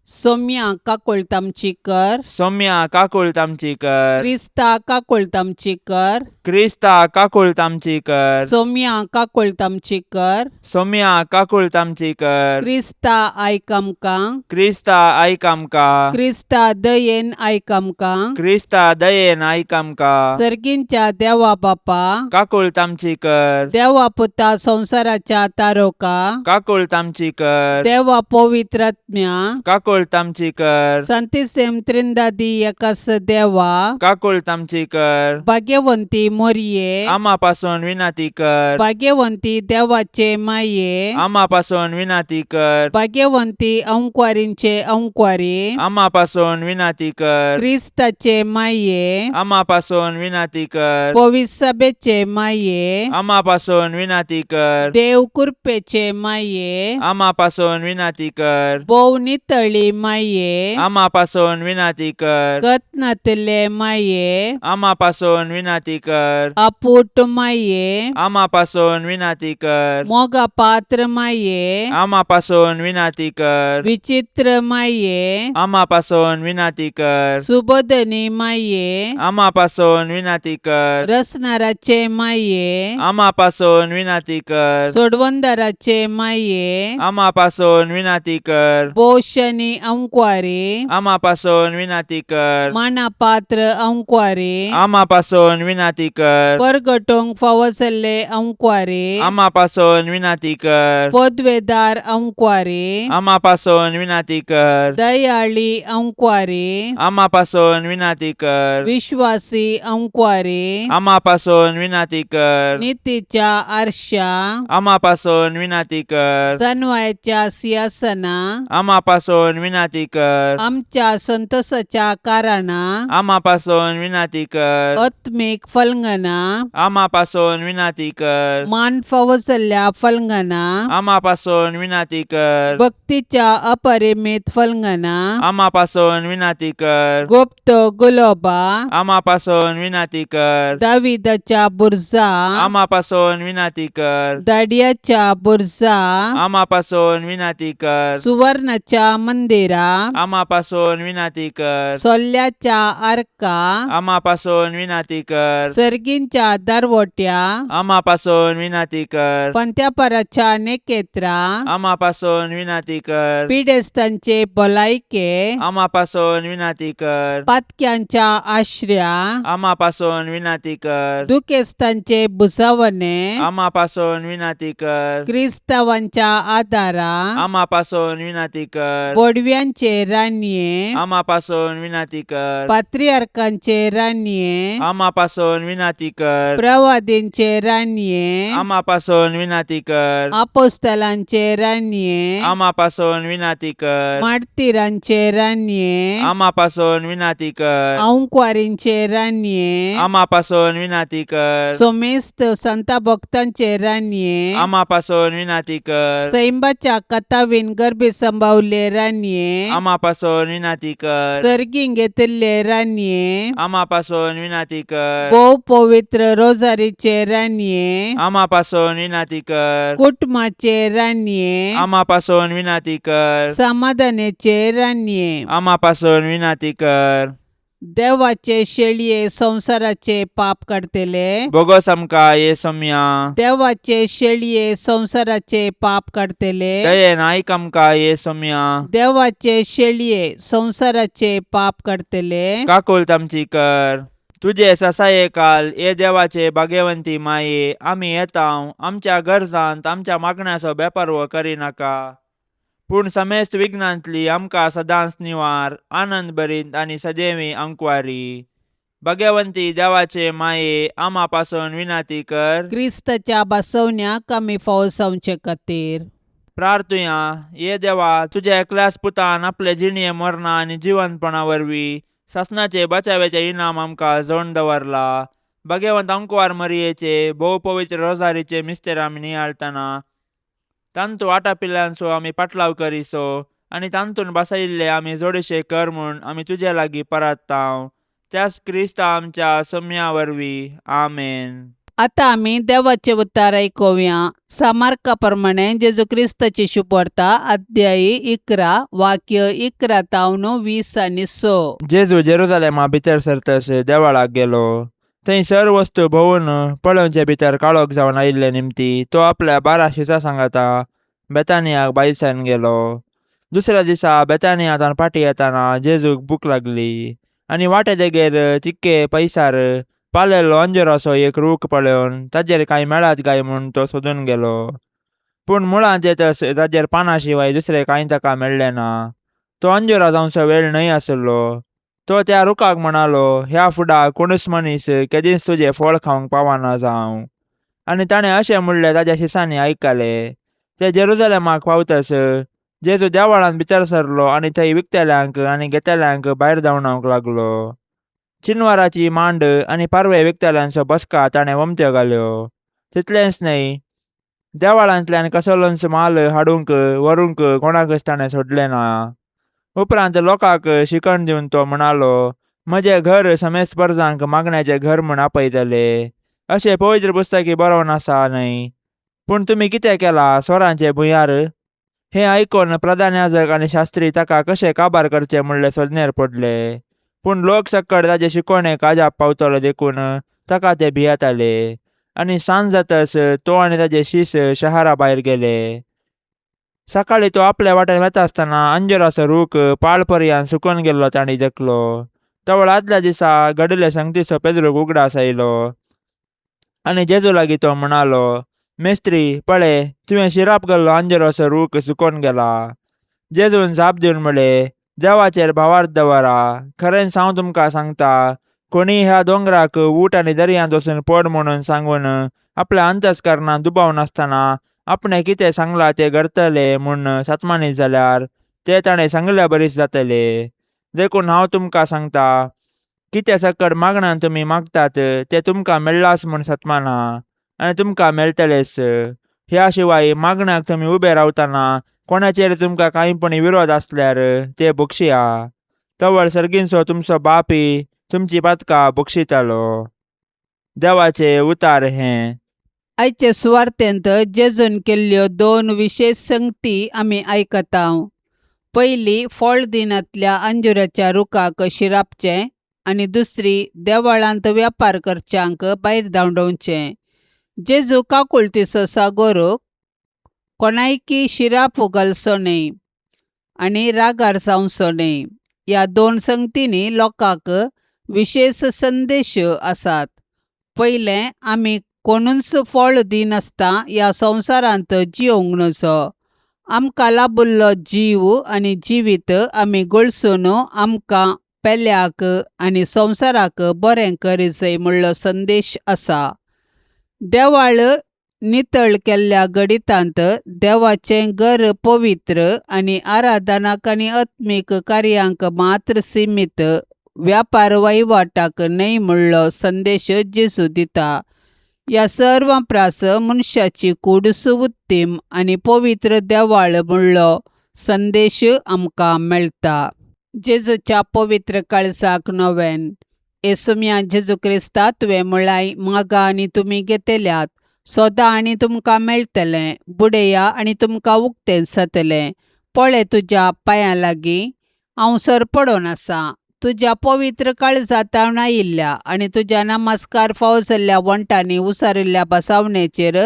सोम्या काकुळट आमची कर. सौम्या काकुळट आमची कर. क्रिस्ता काकुळट आमची कर. क्रिस्ता काकुळट आमची कर. सोम्या काकुळट आमची कर. सोम्या काकुळट आमची कर. क्रिस्ता आयक आमकां. क्रिस्ता आयक आमकां. क्रिस्ता दयेन आयक आमकां. क्रिस्ता दयेन आयक आमकां. सर्गींच्या देवा बापा, काकुळट आमची कर. देवा पुता संवसाराच्या तारोका, काकुळट आमची कर. देवा पवित्रात्म्या, काकुळट आमची कर. संतिसेम त्रिंदादी एकास देवा, काकुळट आमची कर. भाग्यवंती मोरये, आमा पासून विनंती कर. भाग्यवंती देवाचे माये, आमा पासून विनंती कर. भाग्यवंती अंक्वारींचे अंक्वारी, आमा पासून विनंती कर. क्रिस्ताचे माये, आमा पासून विनंती कर. पवित्र सभेचे माये, आमा पासून विनंती कर. देव कृपेचे माये, आमा पासून विनंती कर. भोव नितळी माये, आमा पासून विनंती कर. गत नातिल्ले माये, आमा पासून विनंती कर. आपूट माये, आमा पासून विनंती कर. मोगा पात्र माये, आमा पासून विनंती कर. विचित्र माये, आमा पासून विनंती कर. सुबोधनी माये, आमा पासून विनंती कर. रसनाराचे माये, आमा पासून विनंती कर. सोडवंदाराचे माये, आमा पासून विनंती कर. पोशणी अंक्वारी, आमा पासून विनंती कर. मानापात्र अंक्वारी, आमा पासून विनंती कर. परगटोंक फावो जाल्ले अंक्वारी, आमा पासून विनंती कर. पदवेदार अंक्वारी, आमा पासून विनंती कर. दयाळी अंक्वारी, आमा पासून विनंती कर. विश्वासी अंक्वारी, आमा पासून विनंती कर. नितीच्या आरशा, आमा पासून विनंती कर. सनवायच्या सिंहासना, आमा पासून विनंती कर. आमच्या संतोषाच्या कारणा, आमा पासून विनंती कर. आत्मीक फलंगना, आमा पासून विनंती कर. मान फावो जाल्ल्या फलंगना, आमा पासून विनंती कर. भक्तीच्या अपरिमित फलंगना, आमा पासून विनंती कर. गुप्त गुलोबा, आमा पासून विनंती कर. दाविदाच्या बुरजा, आमा पासून विनंती कर. दाडियाच्या बुरजा, आमा पासून विनंती कर. सुवर्णाच्या मंदिरा, आमा पासून विनंती कर. सोल्ल्याच्या आर्का, आमा पासून विनंती कर. सर्गींच्या दरवट्या, आमा पासून विनंती कर. पंत्यापराच्या नेकेत्रा, आमा पासून विनंती कर. पिडेस्तांचे भलायके, आमा पासून विनंती कर. पातक्यांच्या आश्र्या, आमा पासून विनंती कर. दुखेस्तांचे भुजावणे, आमा पासून विनंती कर. क्रिस्तावांच्या आदारा, आमा पासून विनंती कर. बोडव्यांचे रानये, आमा पासून विनंती कर. पात्रियार्कांचे रानये, आमा पासून विनंती कर. प्रवादींचे रानये, आमा पासून विनंती कर. आपोस्तलांचे रानये, आमा पासून विनंती कर. मार्तीरांचे रानये, आमा पासून विनंती कर. अंक्वारींचे रानये, आमा पासून विनंती कर. सोमेस्त संता भक्तांचे रानये, आमा पासून विनंती कर. सैंबाच्या कथावीन गर्भी संभावले रानये, आमा पासून विनंती कर. सर्गीं घेतिल्ले रानये, आमा पासून विनंती कर. भोव पवित्र रोजारीचे रानये, आमा पासून विनंती कर. कुटुंबाचे रानये, आमा पासून विनंती कर. समाधानाचे रानये, आमा पासून विनंती कर. देवाचे शेळये संवसाराचे पाप काडटले, बोगोस आमकां ये सोम्या. देवाचे शेळये संवसाराचे पाप काडटले, दयेन आयक आमकां ये सोम्या. देवाचे शेळये संवसाराचे पाप काडटले, काकुळट आमची कर. तुजे ससाये काल ये देवाचे भाग्यवंती माये, आमी येता आमच्या गरजांत आमच्या मागण्याचो बेपर्व करिनाका, पूण समेस्त विघ्नांतली आमकां सदांच निवार, आनंद भरीत आनी सदैवी अंकवारी. भाग्यवंती देवाचे माये, आमा पासून विनंती कर. क्रिस्ताच्या बसवण्याक आमी फावो जावचे खातीर. प्रार्थुया. ये देवा, तुज्या एकल्याच पुतान आपले जिणये मरणा आनी जिवंतपणा वरवीं सासणाचे बचाव्याचे इनाम आमकां जोडून दवरला. भाग्यवंत अंकवार मरियेचे भोव पवित्र रोजारीचे मिस्तेर आमी नियाळतना तांतू आटापिल्ल्यांचो आमी पाटलाव करिसो आनी तांतून बसयिल्ले आमी जोडशे कर म्हूण आमी तुजे लागीं परात्तांव, त्याच क्रिस्ता आमच्या सम्या वरवीं. आमेन. आतां आमी देवाचें उतार आयकुया. सामार्का प्रमाणे जेजू क्रिस्ताची शुभवार्ता, अध्यायी 11, वाक्य 11 तावन 20 आनी 6. जेजू जेरुजालेमा भितर सरतस देवळाक गेलो. थंय सर वस्तू भोंवून पळोवचे भितर काळोख जावन आयिल्ले निमती तो आपल्या 12 शिसां सांगाता बेतानियाक भायसान गेलो. दुसऱ्या दिसा बेतानियांत फाटीं येताना जेजूक भूक लागली आनी वाटे देगेर चिक्के पयसार पालेल्लो अंजुराचो एक रूख पळोवन ताजेर कांय मेळत काय म्हूण तो सोदून गेलो. पूण मुळांत येतस ताजेर पानां शिवाय दुसरें कांय ताका मेळ्ळें ना. तो अंजुरा जावचो वेळ न्हय आसलो. तो त्या रुखाक म्हणालो, ह्या फुडा कोणूच मनीस केदींच तुजें फळ खावंक पावना जावं. आनी ताणें अशें म्हणलें ताज्या शिसांनी आयकलें. ते जेरुजलेमाक पावतस जेजू देवळांत भितर सरलो आनी थंय विकतल्यांक आनी घेतल्यांक भायर धांवडावंक लागलो. चिनवाराची मांड आनी पारवे विकतल्यांचो बसका ताणें वमत्यो घाल्यो. तितलेंच न्हय, देवळांतल्यान कसलोच माल हाडूंक व्हरूंक कोणाकच ताणें सोडलें ना. उपरांत लोकांक शिकण दिवन तो म्हणालो, म्हजें घर समेस्त परजांक मागण्याचें घर म्हूण आपयतले, अशें पवित्र पुस्तकी बरोवन आसा न्हय. पूण तुमी कितें केलां स्वरांचे भुंयार? हें आयकून प्रधान याजक आनी शास्त्री ताका कशें काबार करचें म्हणलें सोदनेर पडले. पूण लोक सक्कड ताजे शिकवणेक अजाप पावतलो देखून ताका ते भियेताले. आनी सांज जातस तो आनी ताजे शीस शहरा भायर गेले. सकाळीं तो आपल्या वाटेन वता आसतना अंजुराचो रूख पाळ पर्यान सुकून गेल्लो तांणी देखलो. तवळ आदल्या दिसा घडिल्ले संगतीचो पेद्रूक उगडास आयलो आनी जेजू लागीं तो म्हणालो, मेस्त्री पळय, तुवें शिराप गेल्लो अंजुराचो रूख सुकून गेला. जेजून जाप दिवन म्हळें, देवाचेर भावार्थ दवरा. खरेंच हांव तुमकां सांगता, कोणीय ह्या दोंगराक ऊट आनी दर्यांत वचून पड म्हणून सांगून आपल्या अंतस्करणांत दुबाव नासतना आपणें कितें सांगलां तें घडतलें म्हूण सतमानीत जाल्यार तें ताणें सांगिल्ल्या बरीच जातलें. देखून हांव तुमकां सांगता, कितें सकड मागण्यान तुमी मागतात तें तुमकां मेळ्ळांच म्हूण सतमाना आनी तुमकां मेळटलेंच. ह्या शिवाय मागण्याक तुमी उबे रावतना कोणाचेर तुमकां कांयपणी विरोध आसल्यार ते बक्षया. तवळ सर्गींचो तुमचो बापी तुमची पातकां बक्षितालो. देवाचें उतार हें. आयचे सुवार्तेंत जेजून केल्ल्यो 2 विशेश संगती आमी आयकता. पयली, फळ दिनांतल्या अंजुराच्या रुखाक शिरापचें आनी दुसरी, देवळांत व्यापार करच्यांक भायर धांवडोवचें. जेजू काकुळतीचो सागोर कोणायकी शिराप घालचो न्हय आनी रागार जावचो न्हय. ह्या 2 संगतींनी लोकांक विशेश संदेश आसात. पयलें, आमी कोणूच फळ दिनासता ह्या संवसारांत जियोंक नजो. आमकां लाबिल्लो जीव आनी जिवीत आमी गळसून आमकां पेल्याक आनी संवसाराक बरें करीजय म्हणलो संदेश आसा. देवाळ नितळ केल्ल्या गणितांत देवाचें घर पवित्र आनी आराधनाक आनी आत्मीक कार्यांक मात्र सीमित व्यापार वहिवाटाक न्हय म्हणलो संदेश जेजू दिता. ह्या सर्वां प्रास मनशाची कूड सुवुत्तीम आनी पवित्र देवाळ म्हणलो संदेश आमकां मेळटा. जेजूच्या पवित्र काळजाक नवेन. येसुम्या जेजू क्रिस्ता, तुवें म्हळाय, मागा आनी तुमी घेतल्यात, सोदा आनी तुमकां मेळटलें, बुडया आनी तुमकां उक्तें जातलें. पळय तुज्या पांयां लागीं हांव सरपडोन आसा. तुज्या पवित्र काळजांत आयिल्ल्या आनी तुज्या नमस्कार फावो जाल्ल्या वण्टांनी उसारिल्ल्या बसावणेचेर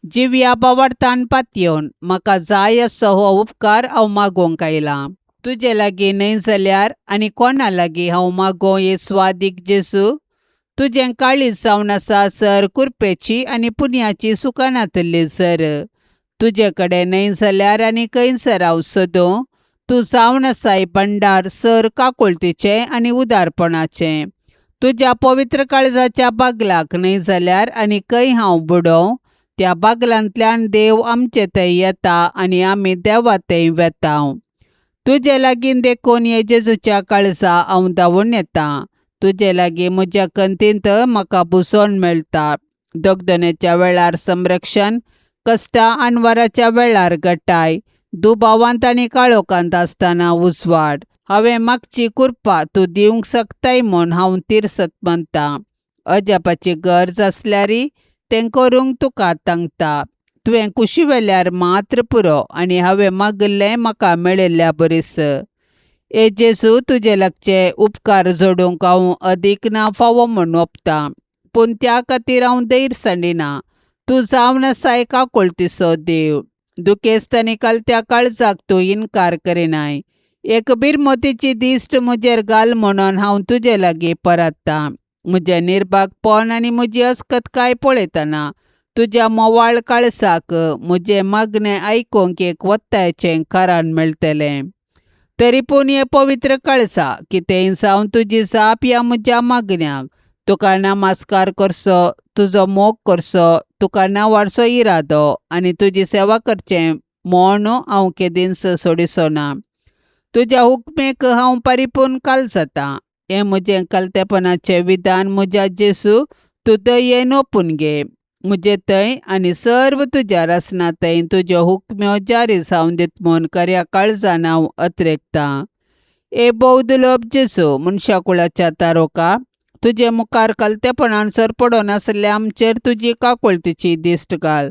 जिव्या बावार्थान पातयेवन म्हाका जाय असो हो उपकार हांव मागोवंक आयलां. तुजे लागीं न्हय जाल्यार आनी कोणा लागीं हांव मागों हे स्वादीक जेजू? तुजें काळीज जावन आसा सर कुरपेची आनी पुनयाची सुकानातल्ली सर. तुजे कडेन न्हय जाल्यार आनी खंयसर हांव सोदूं? तूं जावन आसाय भंडार सर काकुळतीचें आनी उदारपणाचें. तुज्या पवित्र काळजाच्या बागलाक न्हय जाल्यार आनी खंय हांव बुडोवं? त्या बागलांतल्यान देव आमचे थंय येता आनी आमी देवा थंय वेता. तुजे लागीं देखून हे जेजूच्या काळजा हांव धांवून येता. तुजे लागीं म्हज्या कंतींत म्हाका बुसोन मेळटा. दगदनेच्या वेळार संरक्षण, कश्टां अनवराच्या वेळार गटाय, दुबावांत आनी काळोखांत आसतना उजवाड. हांवें मागची कृपा तूं दिवंक शकताय म्हूण हांव तिरसत मानतां. अजापाची गरज आसल्यारय तें करूंक तुका तांकता. तुवें कुशी वेल्यार मात्र पुरो आनी हांवें मागिल्लें म्हाका मेळिल्ल्या बरीस. हे जेजू, तुजे लागचे उपकार जोडूंक हांव अदीक ना फावो म्हूण ओंपतां. पूण त्या खातीर हांव धैर्य सांडिना. तूं जावन आसाय काकुळतीचो देव. दुखेस्त आनी कलत्या काळजाक तूं इनकार करिनाय. एक बिरमोतीची दिश्ट म्हजेर घाल म्हणून हांव तुजे लागीं परततां. म्हजें निर्भागपण आनी म्हजी अस्कतकाय पळयतना तुज्या मोवाळ काळसाक म्हजें मागणें आयकूंक एक वत्तायचें कारण मेळटलें. तरी पूण हें पवित्र काळसा कितेंय जावन तुजी जाप ह्या म्हज्या मागण्याक. तुका नमस्कार करचो, तुजो मोग करचो, तुका नांवारचो इरादो आनी तुजी सेवा करचें म्हूण हांव केदींच सोडिचो ना. तुज्या हुकमेक हांव परिपूर्ण काल जातां. हें म्हजें कलतेपणाचें विधान म्हज्या जेसू तूं दयेन ओपून घे. म्हजे थंय आनी सर्व तुज्या रसना थंय तुज्यो हुकम्यो जारी जावन दीत म्हूण खऱ्या काळजान हांव अत्रेकतां. ए भोव दुर्लभ जेजू, मनशाकुळाच्या तारोका, तुजे मुखार कलतेपणान सरपडून आशिल्ल्या आमचेर तुजी काकुळतीची दिश्ट घाल.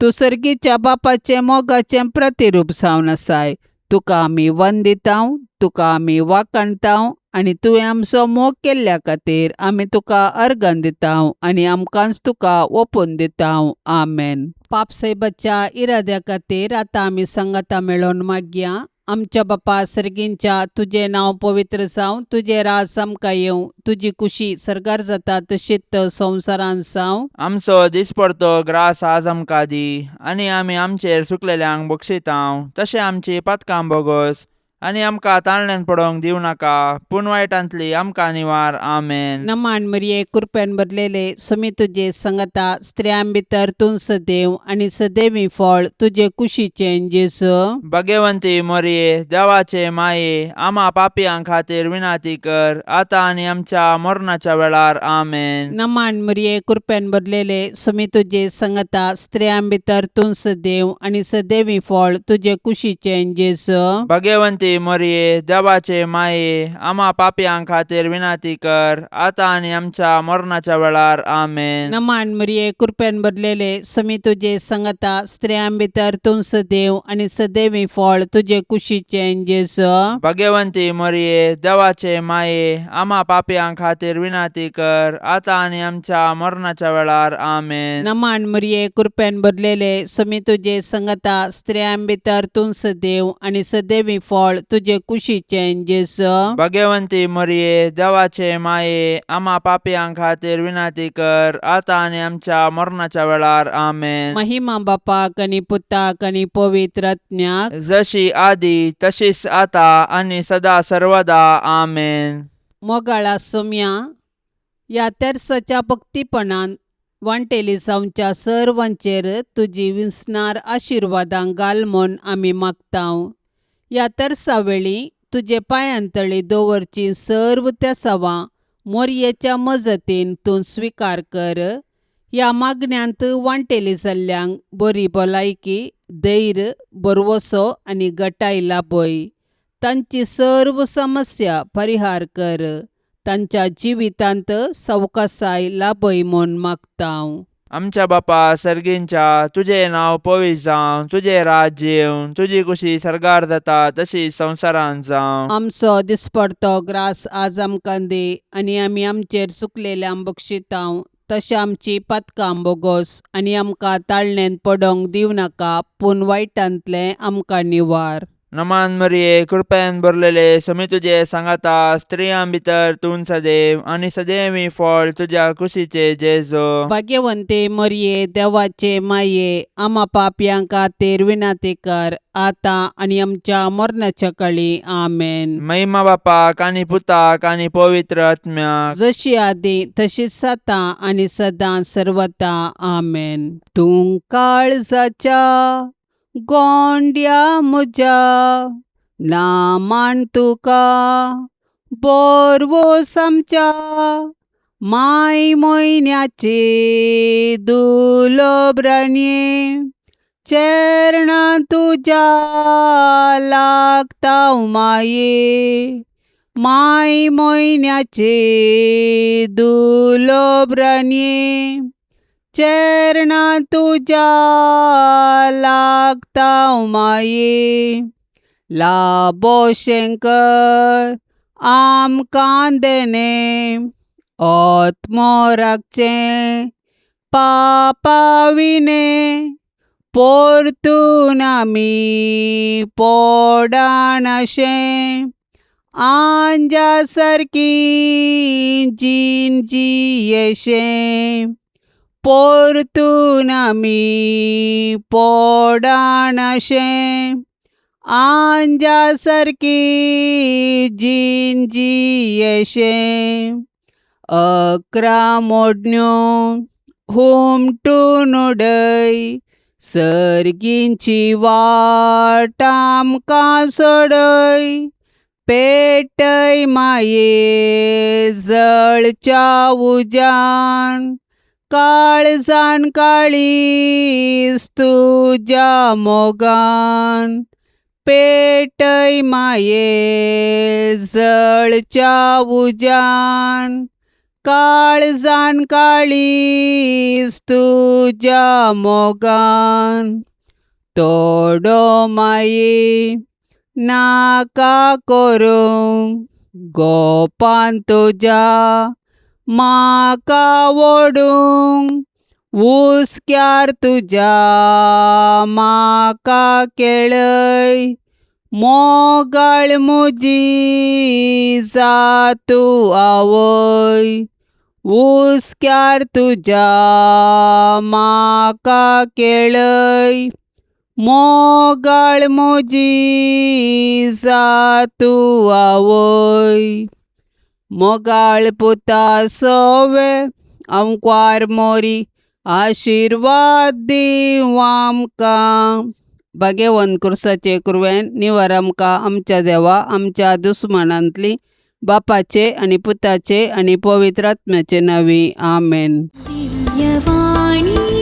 तूं सर्गीच्या बापाचें मोगाचें प्रतिरूप जावन आसाय. तुका आमी वंदितांव, तुका आमी वाखाणतांव आनी तुवें आमचो मोग केल्ल्या खातीर आमी तुका अर्गण दितांव आनी आमकांच तुका ओपून दितांव. आमेन. पापसाहेबाच्या इराद्या खातीर आतां आमी संगता मेळोवन मागया. आमच्या बापा सर्गींच्या, तुजें नांव पवित्र जावं, तुजें राज आमकां येवं, तुजी कुशी सर्गार जाता तशीच संवसारांत जावं. आमचो दिसपडतो ग्रास आज आमकां दी आनी आमी आमचेर सुकलेल्यांक बक्षितांव तशें आमची पातकां बोगोस आनी आमकां ताळण्यान पडोवंक दिवं नाका पूण वायटांतली आमकां निवार. आमेन. नमान मरिये, कृपेन भरलेले, सुमी तुजे संगता, स्त्रियां भितर तूं सदैव आनी सदैवी फळ तुजे कुशीचें जेजू. भगवंती मोरये, देवाचे माये, आमा पापयां खातीर विनाती कर आतां आनी आमच्या मरणाच्या वेळार. आमेन. नमान मरिये, कृपेन भरलेले, सुमी तुजे संगता, स्त्रियां भितर तूं सदैव आनी सदैवी फळ तुजे कुशीचें जेजू. भगवंती मोरये, देवाचे माये, आमा पापयां खातीर विनाती कर आतां आनी आमच्या मरणाच्या वेळार. आमेन. नमान मरिये, कृपेन भरलेले, सुमी तुजे संगता, स्त्रियां भितर तूं सदैव आनी सदैवी फळ तुजे कुशीचें जेजू. भगवंती मोरये, देवाचे माये, आमा पापयां खातीर विनाती कर आतां आनी आमच्या मरणाच्या वेळार. आमेन. नमान मरिये, कृपेन भरलेले, सुमी तुजे संगता, स्त्रियां भितर तूं सदैव आनी सदैवी फळ तुजे कुशीचें जेजू. भगवंती मोरये, देवाचे माये, आमा पापयां खातीर विनाती कर आतां आनी आमच्या मरणाच्या वेळार. आमेन. महिमा बापाक आनी पुताक आनी पवित्र आत्म्याक, जशी आदी तशीच आता आनी सदा सर्वदा. आमेन. मोगाळा सोम्या, ह्या तेर्साच्या भक्तीपणान वांटेली जावच्या सर्वांचेर तुजी विसणार आशिर्वादां घाल म्हूण आमी मागतांव. ह्या तेर्सा वेळी तुजे पांयांतळी दवरची सर्व तेसावां मोरयेच्या मजतीन तूं स्विकार कर. ह्या मागण्यांत वांटेली जाल्ल्यांक बरी भलायकी, धैर्य, भरवसो आनी गटाय लाभय. तांची सर्व समस्या परिहार कर. तांच्या जिवितांत सवकासाय लाभय म्हूण मागतांव. आमच्या बापा सर्गींच्या, तुजें नांव पवित्र जावं, तुजें राज्य येवं, तुजी कुशी सर्गार जाता तशी संवसारांत जावं. आमचो दिसपडतो ग्रास आज आमकां दी आनी आमी आमचेर चुकलेल्यांक बक्षितांव तशें आमची पातकां बोगोस आनी आमकां ताळणेंत पडोवंक दिवं नाका पूण वायटांतलें आमकां निवार. नमान मरिये, कृपेन भरलेले, समी तुजे सांगाता, स्त्रियां भितर तूं सदैव आनी सदैवी फळ तुज्या कुशीचे जेजो. भाग्यवंते मरिये, देवाचे माये, आमा पापयां खातीर विनाती कर आतां आनी आमच्या मरणाच्या कळी. आमेन. महिमा बापाक आनी पुताक आनी पवित्र आत्म्याक, जशी आदी तशीच आतां आनी सदां सर्वता. आमेन. तूं काळजाच्या गोंड्या म्हज्या, नामान तुका बोरवोस आमच्या माय म्हयन्याचे दुलोब्रांनी, चेरणां तुज्या लागता माये, माय म्हयन्याचे दुलोब्रांनी, चेरणां तुज्या लागता माये. लाबो शंकर आमकां देणे, आत्मो राखचें पापा विणे पोरतून आमी पोडानाशें आंजा सारकी जीण जियेशें पोरतून आमी पोडानाशें आंजा सारकी जीण जियेशें 11 मोडण्यो हुमटून उडय सर्गींची वाट आमकां सोडय पेटय माये जळच्या उज्यान काळजान काळीज तुज्या मोगान पेटय माये जळच्या उज्यान काळजान काळीज तुज्या मोगान तोडो माये नाका करूंक गोपान तुज्या म्हाका वोडूंक हुस्क्यार तुज्या म्हाका केळय मोगाळ म्हजी जा तूं आवय हुस्क्यार तुज्या म्हाका केळय मोगाळ म्हजी जा तूं आवय मोगाळ पुता सोवे आंकवार मोरी आशिर्वाद दीवं आमकां भाग्यवंत क्रुसाचे कुरवेन निवार आमकां आमच्या देवा आमच्या दुस्मानांतली बापाचे आनी पुताचे आनी पवित्र आत्म्याचे नांवी आमेन. दिव्यवाणी.